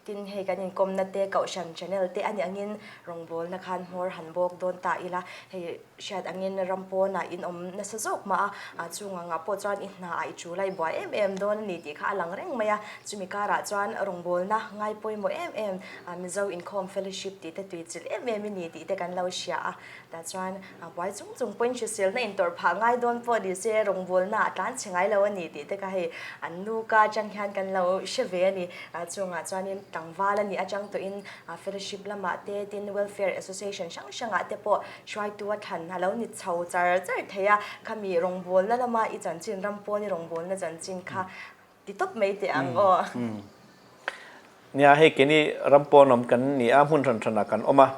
tin hei kan inkawmna te kohhran channel te a nih angin rawngbawlna khan hmawr han bawk dawn ta ila, hei hriat angin ram pawnah in awm nasa zawk mah a, chung angah pawh chuan i hna ah i tul a i buai em em dawn a ni tih kha a lang reng mai a, chumi karah chuan rawngbawlna ngai pawimawh em em Mizo inkhawm fellowship tih te tuichilh em em i ni tih te kan lo hria a. Tah chuan buai chung chung pawhin hriselna intawrh phah ngai dawn pawh ni se rawngbawlna a tlan chhe ngai lo a ni tih te kha hei an nu ka atang hian kan lo hre ve a ni. Chungah chuanin tlangval a nih atang tawhin fellowship lamah te tin welfare association hrang hrangah te pawh hruaitu a thlan a lo ni chho char char thei a. Khami rawngbawlna lama i chanchin ram pawn i rawngbawlna chanchin kha ti tawp mai teh ang aw. Nia hei keini ram pawn awm kan ni a, hmun hran hranah kan awm a.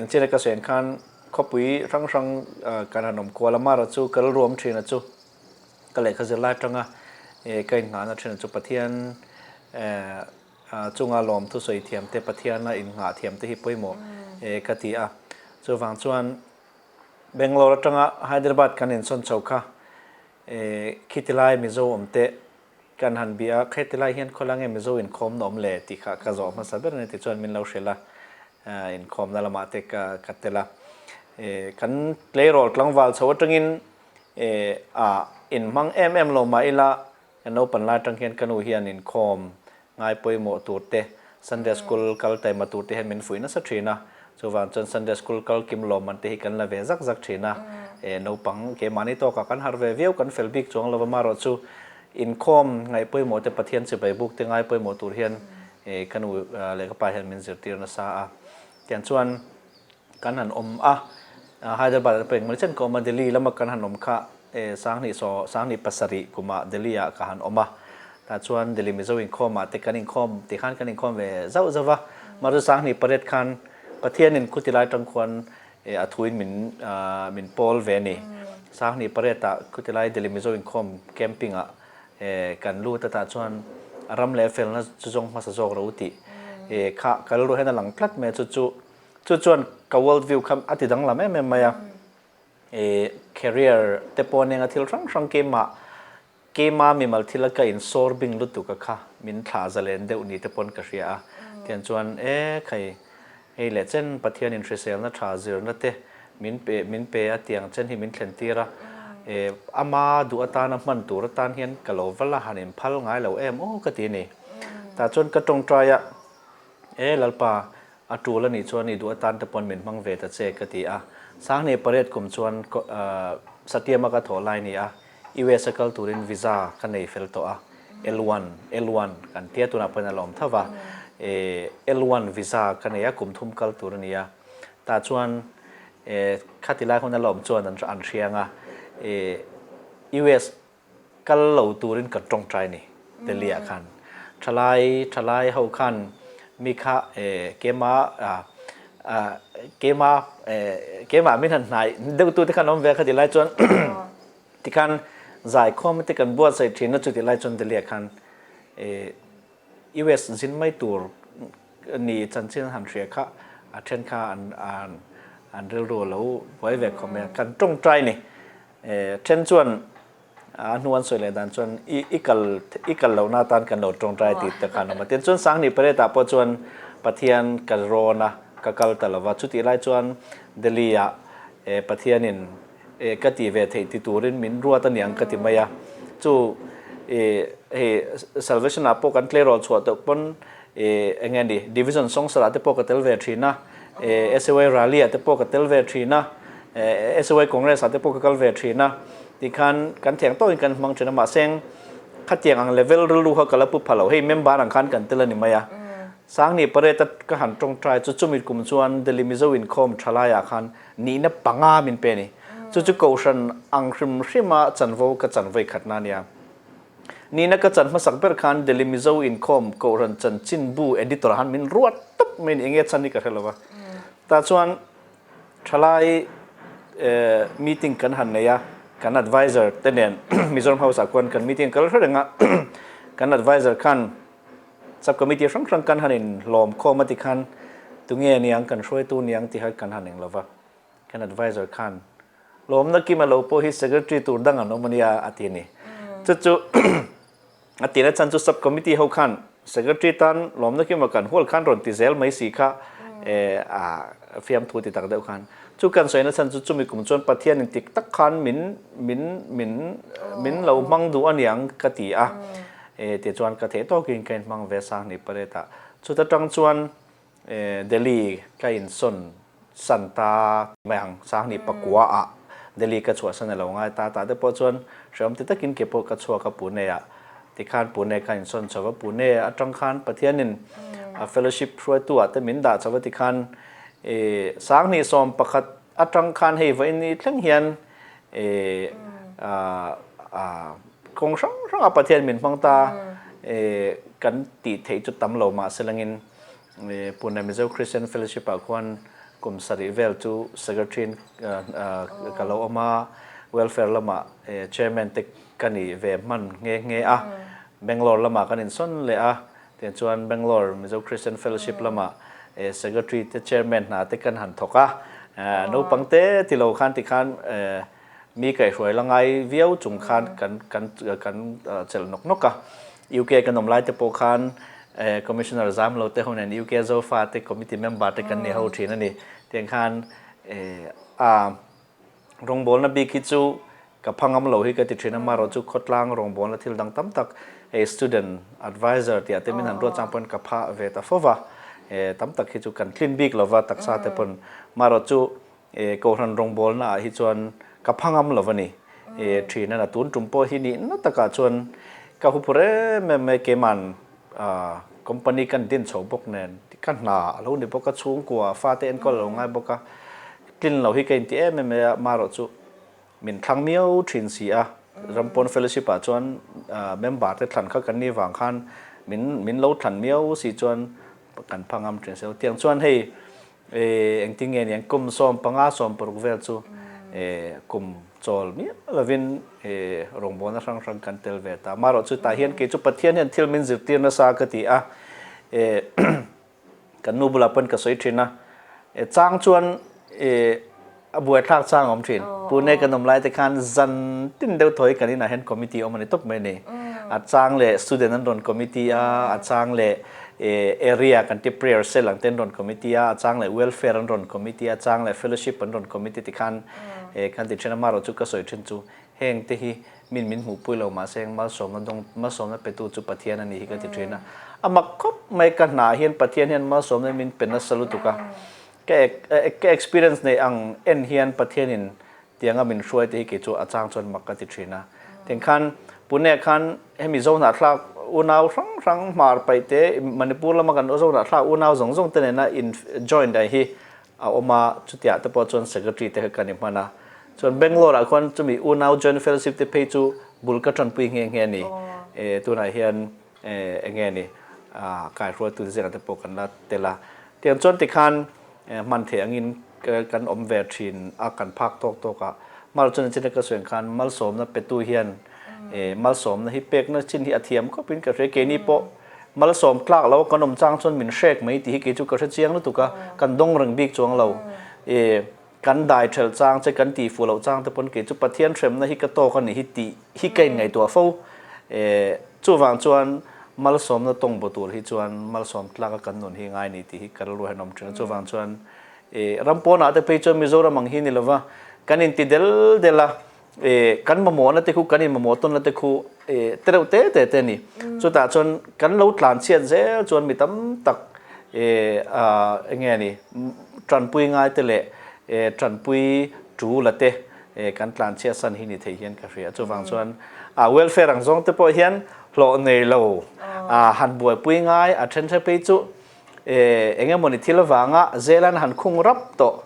Inchhir a ka sawi ang khan khawpui hrang hrang kan han awm kual a, Mara chu ka rilru awm thin a chu ka lehkha zir lai atanga ka innghahna thin a chu Pathian chunga lawm thusawi thiam te, Pathiana innghah thiam te hi pawimawh ka ti a. Chuvang chuan Bangalore atanga Hyderabad kan insawn chho kha Khiti lai Mizo awm teh kan han bia a, kheti lai hian khawla nge Mizo inkhawmna awm le tih kha ka zawh hmasa ber a ni tichuan min lo hrilh a, inkhawmna lamah te ka ka tel a. Kan tleirawl tlangval chho atangin a inhmang em em lo mah ila Ka naupan lai atang hian ka nu hian inkhawm ngai pawimawh tur te, Sunday School kal taima tur te hian min fuih nasa thin a. Chuvang chuan Sunday School kal kim lawmman te hi kan la ve zak zak thin a. E, naupang keimahni tawkah kan harh ve viau, kan fel bik chuang lova marawh chu inkhawm ngaih pawimawh te, Pathian chibai buk te ngai pawimawh tur hian e, ka nu leh ka pa hian min zirtir nasa a. Tiang chuan kan han awm a, Hyderabad ah pawh engmawni chen ka awm a, Delhi lama kan han awm kha Sanghnih saw Sanghnih pasarih kumah Delhi ah ka han awm a, tah chuan Delhi Mizo inkhawm ah te kan inkhawm tih khan kan inkhawm ve zauh zauh va, mahse Sanghnih pariat khan Pathianin khuti lai tang khuan a thuin min min pawl ve a ni. Sanghnih pariat ah khuti lai Delhi Mizo inkhawm camping ah kan lut a tah chuan a ram leh a felna chu zawng hmasa zawk ro tih kha ka rilru hian a lang tlat mai a, chu chu Chu chuan ka world view kha a ti danglam em em mai a, e career te pawh nenga thil hrang hrang keimah keima mimal thila ka insawr bing lutuk a kha min thlah zalen deuh ni te pawn ka hria a, tiang chuan e khai hei leh chen Pathianin hriselna tha zirna te min pe min pe a tiang chen hi min thlen tir a, Ama duh atana hman tur atan hian ka lo va la han inphal ngai lo em aw ka ti a ni. Tah chuan ka tawngtai a, E Lalpa, a tul a nih chuan i duh atan te pawn min hmang ve ta che ka ti a. Sanghnih pariat kum chuan Satiama ka thawh lai ni a, US a kal turin visa ka nei fel tawh a, L1, L one, kan tia tunah pawhin a la awm tho va, L1 visa ka nei a, kum thum kal tur a ni a. Tah chuan khati lai hun a la awm chuan an hriang a, US kal lo turin kan tawngtai ni Delhi ah khan. Thalai thalai ho khan mi kha keima keima keimah min han hnai deuh tu te khan awm ve a khati lai chuan tikhan zaikhawm te kan buatsaih thin a chuti lai chuan Delhi ah khan US zin mai tur ni chanchin an han hria kha a then kha an an an rilru a lo buai ve khawp mai a, kan tawngtai ni. Then chuan a hnu an sawi leh dan chuan i i kal i kal lohna atan kan lo tawngtai tih te khan a awm a. Tin chuan Sanghnih pariat ah pawh chuan Pathian ka rawn a, ka kal ta lova. Chutih lai chuan Delhi ah Pathianin ka ti ve theih ti turin min ruat a niang ka ti mai a. Chu hei Salvation ah pawh kan tleirawl chhuah tawh pawn eng nge ni Division Sawngsarah te pawh ka tel ve thin a, SAY Rally ah te pawh ka tel ve thin a, SAY Congress ah te pawh ka kal ve thin a. Tikhan kan theng tawkin kan hmang thin a, mahse khatiang ang level rilru kha ka la pu pha lo. Hei member ang khan kan tel a ni mai a. Sangni pariat a ka han tawngtai chu chumi kum chuan Delhi Mizo inkhawm tha laiah khan nihna panga min pe a ni. Chu chu Kohhran ang hrim hrima chanvo ka chan vawi khatna a nia. Nihna ka chan hmasak ber khan Delhi Mizo inkhawm Kohhran chanchinbu editor ah han min ruat tawp mai a ni. Enge chan hi ka hre lo va. Tah chuan thalai meeting kan han nei a, kan advisor te nen Mizoram House ah khuan kan meeting kal hre reng a, kan advisor khan Sub committee hrang hrang kan han in hlawm khawm a ti khan tunge niang kan hruaitu niang tih kha kan han eng lova, kan advisor khan lawmna kim a lo pawh hi secretary tur dang an awm a nia a ti a ni. Chu chu a tirna chhan chu sub committee ho khan secretary tan lawmna kim a kan hual khan rawn ti zel mai si kha a fiamthu ti tak deuh khan chu kan sawina chhan chu chumi kum chuan Pathian in tik tak khan min min min min lo hmang duh a niang ka ti a. E tichuan ka theih tawkin ka inhmang ve sang ni pariat ah. Chuta tang chuan e Delhi ka insawn san ta mai ang, sang ni pakua ah Delhi ka chhuahsan a lo ngai ta tah te pawh chuan hreawm ti takin ke pawh ka chhuak a Pune ah. Tikhan Pune ka insawn chho va, Pune atang khan Pathianin a fellowship hruaitu ah te min dah chho va tikhan e sang ni 11 atang khan hei vawiin ni thleng hian E kawng hrang hranga Pathian min hmang ta kan tih theih chu tam lo mahse langin Pune Mizo Christian Fellowship ah khuan kum sarih vel chu Secretary ka lo awm a, Welfare lamah Chairman te ka ni ve hman nghe nghe a, Bangalore lamah kan insawn leh a, Tiang chuan Bangalore Mizo Christian Fellowship lamah Secretary te Chairman hna te kan han thawk a, naupang te ti lo khan tikhan mi kaihhruai la ngai viau chung khan kan kan kan chelh nawk nawk a. UK kan awm lai te pawh khan Commissioner zam lo te ho nen UK Zofa te Committee member te kan ni ho thin a ni. Tiang khan a Rawngbawlna bik hi chu ka pha ngam lo hi ka ti thin a, amaherawh chu khawtlang rawngbawlna thil dang tam tak hei student advisor tih ah te min han ruat chang pawn ka pha ve ta fo va, tam tak hi chu kan tlin bik lo va taksa te pawn, amaherawh chu Kohhran rawngbawlna ah hi chuan ka pha ngam lo va ni thin a na, tun tum pawh hi nihna takah chuan ka huphur em em mai keiman company kan din chho bawk nen ka hna a lo ni bawk a, chhungkua fate enkawl a lo ngai bawk a, Tlin lo hi ka inti em em mai a, marawh chu min thlang miau thin si a, Rampawn Fellowship ah chuan member te thlan kha kan nih vang khan min min lo thlan miau si chuan kan pha ngam thin si lo. Tiang chuan hei engtin nge niang kum 15 16 vel chu kum chawl miah lovin rawngbawlna hrang hrang kan tel ve ta. Marawh chu tah hian kei chu Pathian hian thil min zirtir nasa ka ti a, Kan nu bulah pawn ka sawi thin a, e chang chuan e a buaithlak chang a awm thin. Pune kan awm lai te khan zan tin deuh thawi kan inah hian committee awm a ni tawp mai a ni. A chang leh student an rawn committee a, a chang leh e area kan ti prayer cell ang te an rawn committee a, a chang leh welfare an rawn committee a, a chang leh fellowship an rawn committee tikhan e kan ti thin a, amaherawhchu ka sawi thin chu. Heng te hi min min hmuhpui lo mahse heng malsawmna dawng malsawmna petu chu Pathian a ni hi ka ti thin a. A mak khawp mai ka hnah hian Pathian hian malsawmna min pe nasa lutuk a. Ka ka experience nei ang en hian Pathianin tianga min hruai te hi kei chu a chang chuan mak ka ti thin a. Tiang khan Pune khan hemi Zohnahthlak unau hrang hrang hmar paih te Manipur lama kan Zohnahthlak unau zawng zawng te nena in joint ai hi a awm a, chutiah te pawh chuan secretary te kha kan i hman a. Chuan Bangalore ah khuan chumi unau joint fellowship te phei chu bul ka tanpui nghe nghe a ni. Tunah hian eng nge ni kaihruaitu te zingah te pawh kan la tel a. Tiang chuan tikhan hman theih angin kan awm ve thin a, kan phak tawk tawk a. Mal chuan chin a ka sawi ang khan malsawmna petu hian malsawmna hi pekna chin hi a thiam khawpin ka hria. Keini pawh malsawm tlak lo kan awm chang chuan min hrek mai tih hi kei chu ka hre chiang lutuk a, kan dawng reng bik chuang lo. Kan dai ṭhelh chang che, kan tihfuh loh chang te pawn kei chu Pathian hremna hi ka tawk a nih hi tih hi ka inngaihtuah fo. Chuvang chuan malsawmna tawng bo tur hi chuan malsawm tlaka kan nun hi ngai ni tih hi ka rilru hian awm ṭhin a. Chuvang chuan ram pawnah te phei chuan Mizoram ang hi ni lova kan inti del del a, kan mamawhna te khu kan inmamawh tawnna te khu te reuh te te te a ni. Chutah chuan kan lo tlanchhiat zel chuan mi tam tak eng nge ni tanpui ngai te leh tanpui tu la te kan tlanchhiat san hi ni thei hian ka hria. Chuvang chuan welfare ang zawng te pawh hian hlawh nei lo han buaipui ngai a then the phei chu eng emawni thil avanga zelan han khung rap tawh.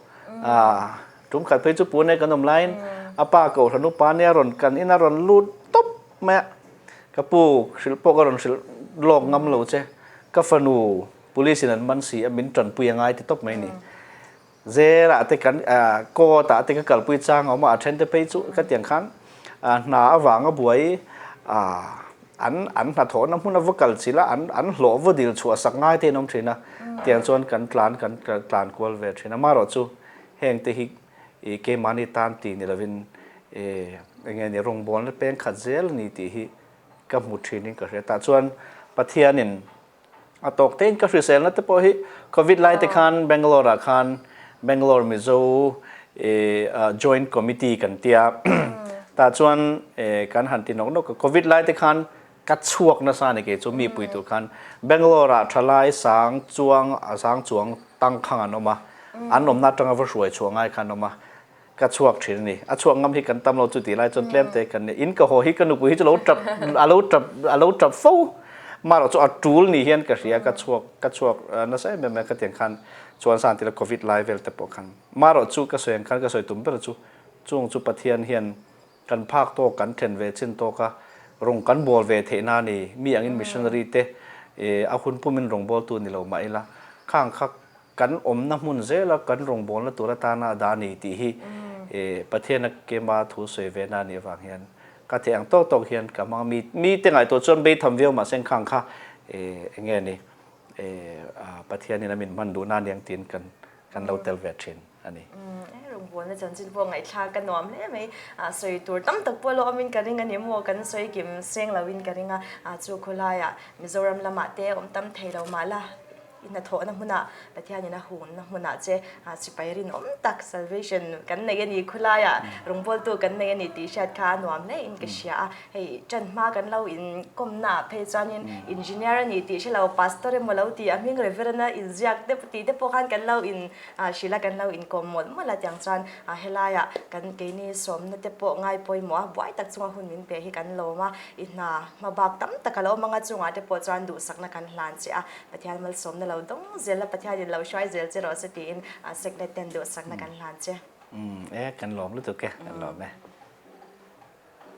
Tum khat phei chu Pune kan awm laiin a pa Kohhran upa nia rawn kan in a rawn lut tawp mai a, ka pu hrilh pawh ka rawn hrilh lawk ngam lo che, ka fanu police in an man si a min tanpui a ngai ti tawp mai ni. Zela te kan court ah te ka kalpui chang a awm a, a then te phei chu ka tiang khan hna avanga buai an an hnathawhna hmun a va kal chilh a, an an hlawh va dil chhuah sak ngai te in awm thin a, tiang chuan kan tlan kan tlan kual ve thin a, amaherawhchu Heng te hi i keimahni tan tih ni lovin eng nge ni rawngbawlna peng khat zel a ni tih hi ka hmu thinin ka hria. Tah chuan Pathianin a tawk tein ka hriselna te pawh hi Covid lai te khan Bangalore ah khan Bangalore Mizo Joint Committee kan tia tah chuan kan han ti nawk nawk a. Covid lai te khan Ka chhuak nasa a ni kei chu mi pui tur khan Bangalore ah thalai sang chuang sang chuang tangkhang an awm a, an awmna atanga va hruai chhuah ngai kha an awm a, ka chhuak thin a ni. A chhuak ngam hi kan tam lo chu tih lai chuan tlem te kan ni. In ka haw hi ka nupui hi chu lo tap a lo tap a lo tap fo marawh chu a tul ni hian ka hria ka chhuak ka chhuak nasa em em a ka tiang khan chuan san tila covid lai vel te pawh khan marawh chu ka sawi ang khan ka sawi tum ber chu chung chu Pathian hian Kan phak tawk, kan then ve chin tawk a, rawng kan bawl ve theih na ni. Mi angin missionary te a hun pumin rawngbawltu ni lo mah ila, khang kha kan awmna hmun zela kan rawngbawlna tur atana a dah ni tih hi Pathiana kema thu sawi ve na nih avang hian ka theih ang tawk tawk hian ka hmang a. Mi mite ngaihtuah chuan beitham viau mahse khang kha eng nge ni Pathianin a min hman duhna aniang tiin kan kan lo tel ve thin a ni. Rawngbawlna chanchin pawh ngaihthlak a nuam hle mai. Sawi tur tam tak pawh lo awmin ka ring a ni maw? Kan sawi kim seng loin ka ring a. Chu khawlaiah Mizoram lamah te awm tam thei lo mah la, i hnathawhna hmunah Pathianin a hunna hmunah che sipai rinawm tak salvation kan nei a ni, khawlaiah rawngbawltu kan nei a ni tih hriat kha a nuam hle in ka hria a. Hei ṭan hma kan lo inkawmna ah phei chuanin engineer a ni tih hre lo, pastor emaw lo tih a hming reverend a inziak te tih te pawh khan kan lo in hrilh a, kan lo inkawm mawlh mawlh a tiang chuan helaiah kan keini sawmna te pawh ngai pawimawh a, buai tak chunga hun min pe hi kan lawm a, i hna hma bak tam tak a lo awm ang a, chungah te pawh chuan duhsakna kan hlan che a, Pathian malsawmna lo dawng zel a, Pathianin lo hruai zel che rawh se tiin Secnet ten duhsakna kan hlan che. E, kan lawm lutuk e, kan lawm e.